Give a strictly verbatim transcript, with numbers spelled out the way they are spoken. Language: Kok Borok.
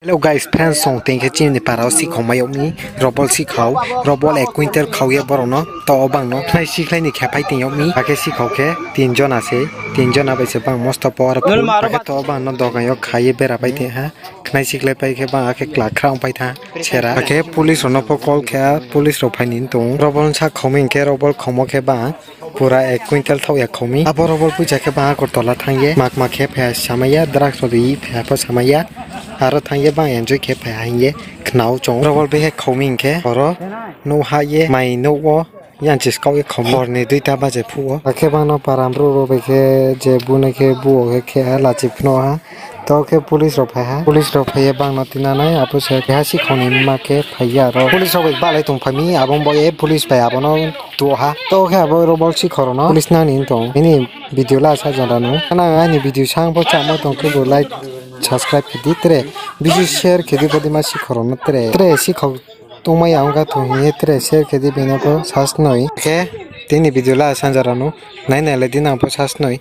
Hello guys, friends, song tengkhe chini para o sikhok mayokni robol sikhok, robol ek quintal khauye borokno to o bangno khnai sikhlaini khe phai tengokni, hakhe sikhok khe tin jona se, tin jona bai se bang mosto power phul, hakhe to o bangno dogayo khaiye bera pai tengha, khnai sikhlai pai khe bang hakhe klak khra ong pai tha sera, hakhe police rokno pho call khe police rok phaini tong, robol sak khoming khe robol khomo khe bang Pura ek quintal thok ya khomi. Abo robol puisa khe ba Agartala thangye. Mak mak khe phaya samaya, drugs rok ri phaya pho samaya. Aro thangye ba enjoy khe phaya hingye khnao chong. Robol bihek khomi hingkhe oro nuh ha ye mai nuh o yang chiskao ye khomi. Horni duita baje phuo. Akhe bangno param bru rok bai khe je bune khe buo khe khe ha lachi phno ha. To khe police rok phai ha. Police rok phaiye bangno tinanai abo se keha sikhokni ma khe phaiya aro. Police rok bai balai tong phaimi abo bo e police bai abono tuo ha. To khe abo robol sikhok rokno police nani tong. Ini video la sa jora no. Kana ani video sang bo chama tong khe bo like subscribe khe di tre. Video share khe di bodi ma sikhok rokno tre. Tre sikhok tongmai ang ga thung ye tre share khe di beno bo sas noi. Khe tini video la sa jora no. Nai nai le din ang bo sas noi.